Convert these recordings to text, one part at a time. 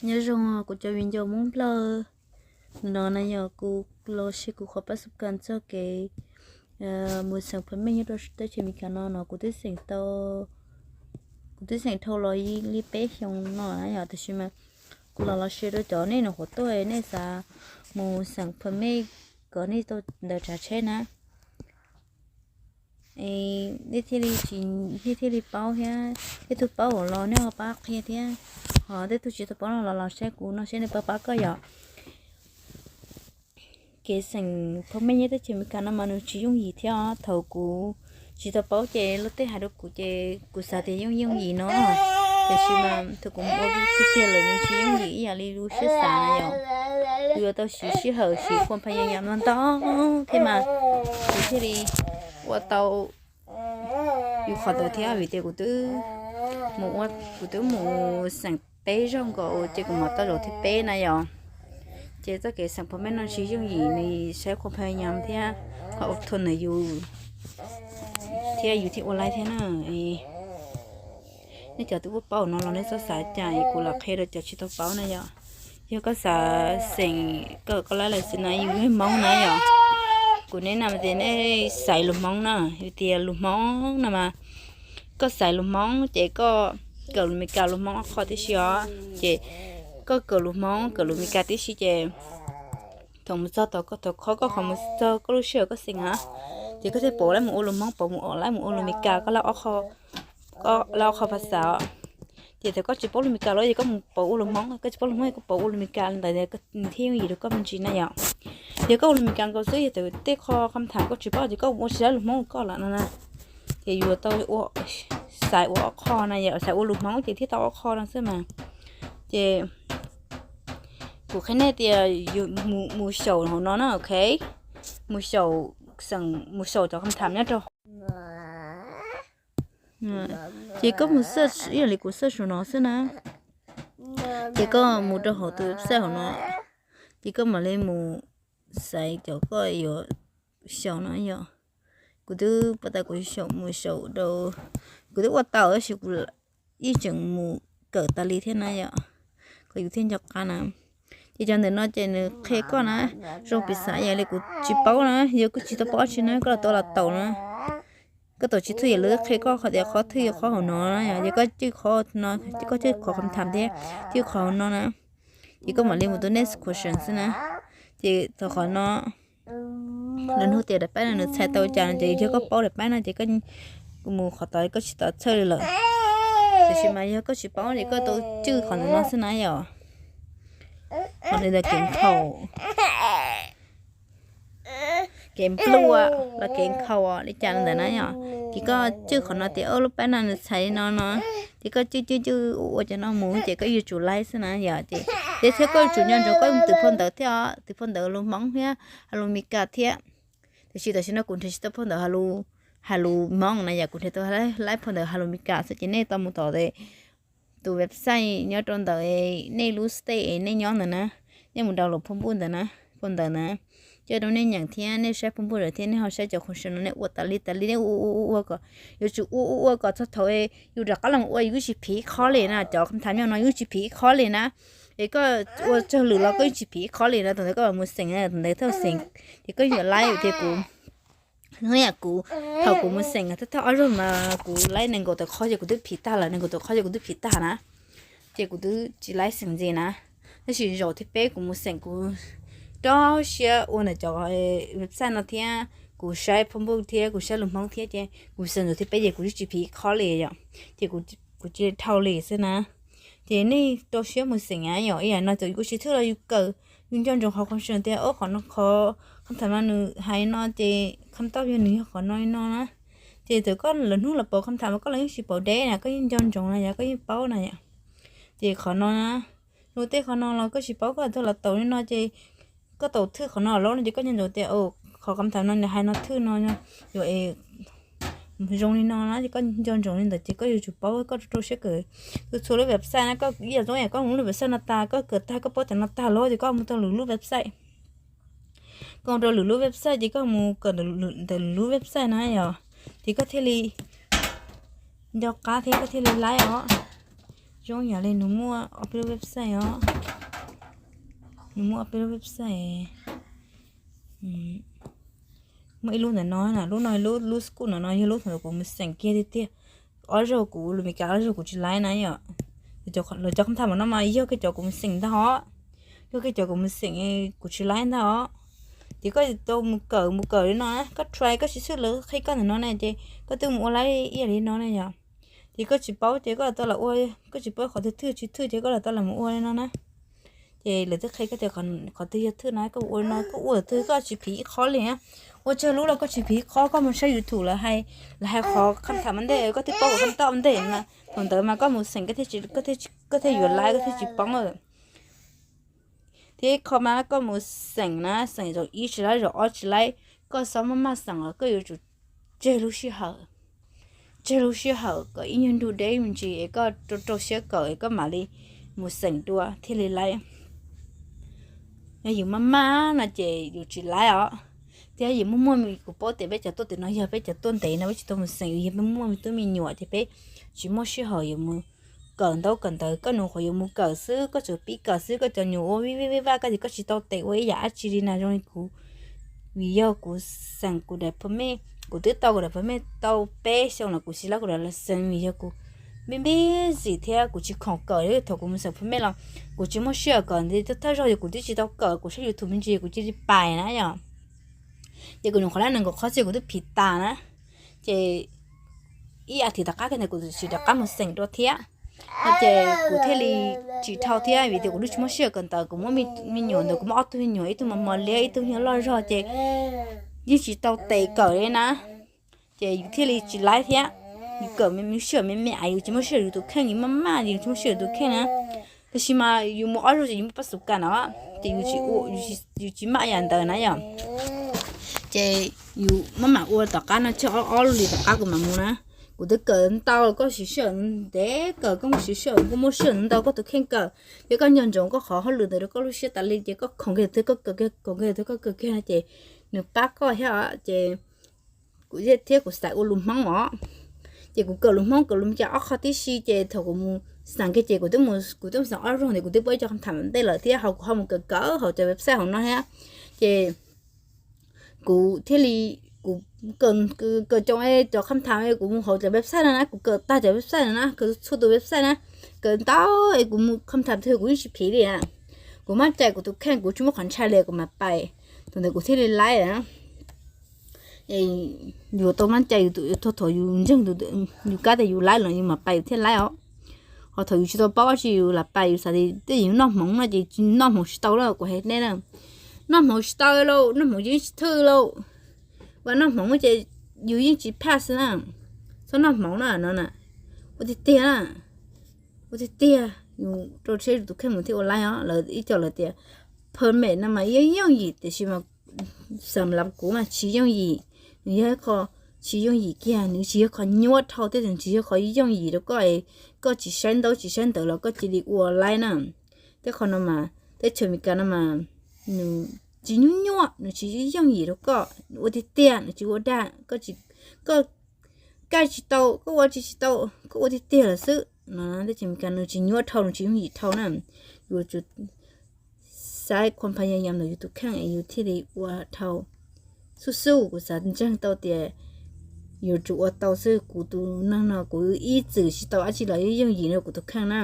Nyob zoo kuv cov viv ncaus Hmoob Nplog no na yom, kuv los share kuv qhov pab xub kas txog kev mus xeem phaj mej nyob rau teb chaws Amelikas no no, kuv twb xeem tau, kuv twb xeem dhau los li peb xyoo no na yom, tiam sis mas kuv los los share rau cov nej nyuam qhuav tuaj nej xav mus xeem phaj mej kom nej tau ntawv tsav tsheb na. Nej thiaj li tsis, nej thiaj li paub thiab, tej tug paub los nej ho pab qhia thiab, ho tej tug tsis tau paub no los los saib kuv no seb nws puas pab koj yom. Kev xeem phaj mej nyob teb chaws Amelikas no mas nws tsis yooj yim thiab os. Thaum kuv tsis tau paub ces luag tej hais rau kuv ces kuv xav tias yooj yooj yim no, tiam sis mas thaum kuv mus ua tiag tiag lawm nws tsis yooj yim ib yam li lub siab xav na yom. Kuv yuav tau siv sij hawm siv khuam phaj yam yam no ntau thiab mas kuv thiaj li ua tau yus qhov ntawd thiab, vim tias kuv twb mus ua, kuv twb mus xeem peb zaug nkaus ces kuv mam tau zaum thib peb na yom. Ces txoj kev xeem phaj mej no tsis yooj yim, nws saib khuam phaj yam thiab, qhov ua thua ntawm yus thiab yus thiaj ua laib thiab na. Nej cov twb paub paub no los nej txhob xav cas es kuv los qhia rau cov tsis tau paub na yom. Yog koj xav xeem, koj, koj laib lawm xwb na, yus yog Hmoob na yom. Kuv nes na tias nej xaiv lus Hmoob na, vim tias lus Hmoob no mas koj xaiv lus Hmoob ces koj kawm lus Amelikas lus Hmoob ob qho tib si os, ces koj kawm lus Hmoob kawm lus Amelikas tib si ces thaum mus txog thaum koj, thaum qhov koj qhov mus txog koj lub sij hawm koj xeem na, ces koj thiaj pom laib mus ua lus Hmoob, pom mus, laib mus ua lus Amelikas, koj laib ob qho, koj laib ob qho phas xas os. Ces thaum koj tsis paub lus Amelikas los ces koj mus pom ua lus Hmoob, koj tsis paub lus Hmoob koj pom ua lus Amelikas li ntawd nws thiaj yooj yim rau koj me ntsis na yom. Yog koj ua lus Amelikas nkaus xwb yog tej qho kham tham koj tsis paub ces koj ua tsis laib lus Hmoob koj lawm no na. Ces yuav tau ua, xaiv ua ob qho na yom, xaiv ua lus Hmoob ces thiaj tau ob qho no xwb mas. Ces kuv qhia nej tias yus mus xyaum hauv no na, ok. Mus xyaum, mus xyaum cov kham tham nyob rau ces koj mus search ib yam li kuv search no xwb na. Ces koj mus rau hauv tus website hauv no, ces koj mam li mus xaiv cov koj yuav xyaum no yom. Kuv twb pom tas kuv xyaum mus xyaum rau, kuv twb ua tau tab sis kuv ib tseem mus kawm tas li thiab na yom, kom yus thiaj nco qab na. Ces cov ntawm no ces nws qhia koj na, zoo piv xam ib yam li kuv tsis paub na, yog koj tsis tau paub tsi na koj los tau los taus na. Koj tau tsis thwj yam li qhia koj qhov tias qhov thwj qhov hauv no na yom, ces koj cwj qhov no, ces koj cwj qhov kham tham thiab cwj qhov hauv no na. Ces koj mam li mus tus next question xwb na. Ces thaum qhov no lawv nug tias daim paib no nws txhais tau cas no ces yog koj paub daim paib no ces koj mus qhov tod koj tsis tau txhawj li lawm. Tiam sis mas yog koj tsis paub ces koj tau cwj qhov ntawm no xwb na yom. Qhov ntawd kev nkhaus, kev npluaj los kev nkhaus li cas ntawd na yom. Ces koj cwj qhov no tias lub paib no nws txhais li no no, ces koj cwj cwj cwj ua ua cov no mus ces koj yuav tsum laib xwb na yom. Ces thiab koj yuav tsum nco ntsoov koj mus twv phau ntawv thiab os, twv phau ntawv lus Hmoob thiab hais lus Amelikas thiab. Tiam sis tam sim no kuv nrhiav tsis tau phau ntawv hais lus Hmoob na yom, kuv nrhiav tau laib phau ntawv hais lus Amelikas xwb ces nej tau mus tom tus website nyob rau ntawm nej lub state es nej nyob ntawd na, nej mus download phau npuj ntawd na, phau ntawv na, coj rau nej nyeem thiab nej saib phau npuj ntawd thiab nej ho saib cov question no nej ua tas li tas li nej ua ua ua ua kom, yuav tsum ua ua ua kom txog thaum yus rov qab los ua yus tsis phiv ib qho li na, cov kham tham nyob no yus tsis phiv ib qho li na. Es koj ua tsawg lwm los koj yeej tsis phiv ib qho li na, thaum ntawd koj mam mus xeem, thaum ntawd thaum xeem ces koj yuav laib tias kuv, kuv, thaum kuv mus xeem thawj thawj ob zaug mas kuv laib nees nkaum tawm qho ces kuv twb phiv tag lawm, nees nkaum tawm qho ces kuv twb phiv tag na. Ces kuv twb tsis laib xeem ntxiv na. Tab sis zaum thib peb kuv mus xeem kuv rau siab ua ntawm cov website no thiab kuv saib phau npuj thiab kuv saib lus Hmoob thiab ces kuv xeem zaum thib peb ces kuv twb tsis phiv ib qho li yom. Ces kuv cia li dhau li xwb na. Ces nej rau siab mus xeem na yom, ib yam no txawm yus ua tsis thwj los yus kawm, yus nco ntsoov qhov question tias o qhov no qhov kham tham no nws hais no ces kham tauj yog nws yog qhov no li no na. Ces txawm koj lawv hnub los pauv kham tham mas koj los yeej tsis pauv deb na, koj yeej nco ntsoov na yom, koj yeej paub na yom. Ces qhov no na, luag tej qhov no los koj tsis paub koj tau los taus li no ces koj tau thwj qhov no lawm no ces koj nco ntsoov tias o qhov kham tham no nws hais no thwj no, yuav zoo li no na ces koj nco ntsoov li ntawd ces koj yuav tsum paub koj rau siab kawm. Txhua txhua lub website na koj ib yam zoo yam koj mus lub website no tag koj kawm tag koj paub tias no tag lawm ces koj mus rau lwm lub website. Koj mus rau lwm lub website ces koj mus kawm ntawm lwm lub website na yom, ces koj thiaj li nco qab thiab koj thiaj li laib os. Zoo yam li nws muaj ob peb lub website os. Nws muaj ob peb lub website. Muaj ib lub ntawm no na, lub no lub, lub school no no yog lub thaum kuv mus xeem kiag tiag tiag. Ob zaug kuv lus Meskas ob zaug kuv tsis laib na yom. Lawv cov kham tham no mas yog kiag cov kuv mus xeem ntag os. Yog kiag cov kuv mus xeem, kuv tsis laib ntag os. Ces koj tau mus kawm mus kawm li no na, koj try koj tsis xwb lawv qhia koj ntawm no na ces koj twb mus ua laib ib yam li no na yom. Ces koj tsis paub ces koj tau lam ua, koj tsis paub qhov twg thwj tsis thwj ces koj lam tau lam mus ua li no na. Ces lawv twb qhia koj tias qhov twg yog thwj na, koj ua li no koj ua twg koj tsis phiv ib qho li. Ua tsawg lub los koj tsis phiv ib qho, koj mus saib YouTube lawv hais, lawv hais qhov kham tham ua ntej koj twb paub qhov kham tham ua ntej mas thaum ntawd mas koj mus xeem koj thiaj yuav laib koj thiaj tsis poob. Thiab ib qho mas koj mus xeem na, xeem zaum ib tsis laib zaum ob tsis laib, koj xob maj maj xeem los koj yuav tsum tseg lub sij hawm, tseg lub sij hawm kom ib nyuag ntu deb me ntsis es koj rau rau siab kawm es koj mam li mus xeem dua thiaj li laib. Yog yus maj maj no ces yus tsis laib os. Thiab yus muaj muaj, kuv paub tias peb cov tuaj tim no yog peb cov tuaj ntev no peb tsis tau mus xeem, yog peb muaj me tub me nyuam ces peb tsis muaj sij hawm yuav mus kawm ntaub kawm ntawv, koj nus qhuav yuav mus kawm xwb, koj tsuas pib kawm xwb, koj cov nyuam ua vij vij vij vaj koj ces koj tsis tau tes ua ib yam dab tsi li na zoo li kuv. Vim yog kuv xeem kuv daim permit, kuv twb tau kuv daim permit tau peb xyoo los kuv tsis laib kuv daim license vim yog kuv npib npib zim thiab kuv tsis khoom kawm li. Thaum kuv mus xeem permit los kuv tsis muaj sij hawm kawm nti, thawj zaug yog kuv twb tsis tau kawm, kuv saib YouTube me ntsis kuv cia li pais na yom. Ces kuv nyuam qhuav laib nees nkaum qhov txhia kuv twb phiv tas na. Ces ib as thiv tom qab kiag ntawd kuv tsis rov qab mus xeem dua thiab. Ces kuv thiaj li tsis dhau thiab vim tias kuv twb tsis muaj sij hawm kawm ntawv, kuv muaj me nyuam ntawd, kuv muaj ob tug me nyuam, ib tug mos mos liab ib tug nyuag loj zog ces yeej tsis tau tes kawm li na. Ces yus thiaj li tsis laib thiab. Yus kawm me me sij hawm me me es yus tsis muaj sij hawm yus tus kheej, yus maj maj yus tsis muaj sij hawm yus tus kheej na. Tab sis mas yus mus ob zaug ces yus muaj pab xu kas no ces yus tsis ua, yus tsis maj yam ntawd na yom. Ces yus maj mam ua tom qab no tseg ob ob lub hlis tom qab kuv mam mus na. Kuv twb kawm ntau, koj siv sij hawm ntev kawm, koj muaj siv sij hawm, koj muaj sij hawm ntau koj tus kheej kawm, ces koj nco ntsoov koj qhov hauj lwm ntawd rau koj lub siab tas li ces koj khoom kiag twg koj kawm kiag, khoom kiag twg koj kawm kiag no ces nws pab koj thiab os. Ces kuv thiab kuv xav ua lus Hmoob os. Ces kuv kawm lus Hmoob kawm lus Meskas ob qho tib si ces thaum kuv mus xeem kiag ces kuv twb mus, kuv twb mus xeem ob zaug ntawd kuv twb paub ib co kham tham ntej lawm thiab ho kuv ho mus kawm kawm hauv cov website hauv no thiab. Ces kuv thiaj li, kuv kawm tsoom cov kham tham, kuv mus hauv cov website no na, kuv kawm tag cov website no na, kawm txhua tus website na, kawm ntau es kuv mus kham tham twg kuv yeej tsis phiv li na. Kuv maj cai kuv tus kheej, kuv tsis muaj qhov ntshai li kuv mam pais. Thaum ntawd kuv thiaj li laib na. Yus tau maj cai, yus thaum yus ntseeg yus kab tias yus laib los yus mam pais yus thiaj laib os. Ho thaum yus tsis tau paub dab tsi yus lam pais yus xav tias tej yus noj hmoov no ces noj hmoov tsis tau lauj, kuv hais nej na. Noj hmoov tsis tau lauj, noj hmoov yeej tsis thwj lauj. Ua noj hmoov ces yus yeej tsis pass na. Txhob noj hmoov na no na. Ua tiag tiag na. Ua tiag tiag, yus rau siab yus tus kheej mus thiaj ua laib os. Lawv ib co lawv tias permit no mas yeej yooj yim tiam sis mas xam lav kuv mas tsis yooj yim. Nws yog ib qho tsis yooj yim kiag, nws tsis yog qhov nyuaj dhau thiab nws tsis yog qhov yooj yim rau koj es koj tsis saib ntaub tsis saib ntawv los koj cia li ua laib na. Tej qhov no mas teb chaws Amelikas no mas nws tsis nyuaj nyuaj, nws tsis yooj yim rau koj, ua tiag tiag nws tsis ua dag, koj kaj tsis tau, koj ua tsis tsis tau, koj ua tiag tiag lawm xwb no. Teb chaws Amelikas nws tsis nyuaj dhau, nws tsis yooj yim dhau na. Yus tsum xaiv khuam phas yas yam ntawm yus tus kheej es yus thiaj li ua dhau. Xub xub kuv xav ntseeg tau tias yuav tsum ua tau xwb, kuv tus neeg no kuv ib txwm tsis tau dab tsi los yooj yim rau kuv tus kheej na.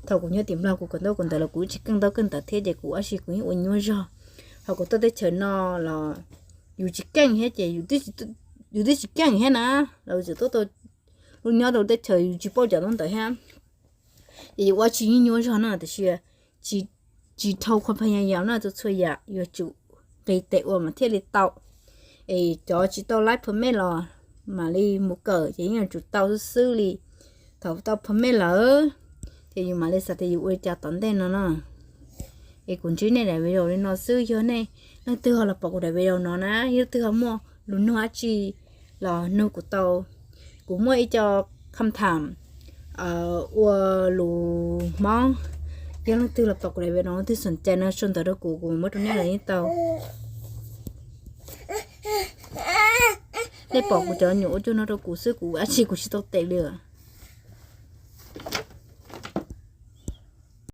Thaum kuv nyob tim Nplog kuv kawm ntaub kawm ntawv los kuv tsis keej ntaub keej ntawv thiab ces kuv dab tsi kuv yeej ua nyuaj zog. Ho kuv tuaj teb chaws no los yus tsis keej thiab ces yus twb tsis keej thiab na, los tseem tuaj tau lub nyob rau teb chaws yus tsis paub cov ntaub ntawv thiab. Ces yus ua tsis yeej nyuaj zog no tiam sis tsis dhau khuam phas yas yam no, txhua txhua yam yuav tsum nqis tes ua mas thiaj li tau. Es cov tsis tau laib permit los mam li mus kawm ces yeej yuav tsum tau xwb xwb li. Thaum tau permit lawm ces yus mam li xav tias yus ua li cas tom ntej no no. Es kuv ntsib nej daim video li no xwb, yog nej leej twg ho los pom kuv daim video no na, yog leej twg ho muaj lus nug dab tsi los nug kuv tau. Kuv muaj ib co kham tham ua lus Hmoob, yog leej twg los pom kuv daim video no leej twg xom cai no sau ntawv rau kuv, kuv muab rau nej los yeej tau. Nej pom kuv cov nyuam ua cuag no rau kuv xwb, kuv dab tsi kuv tsis tau tes li.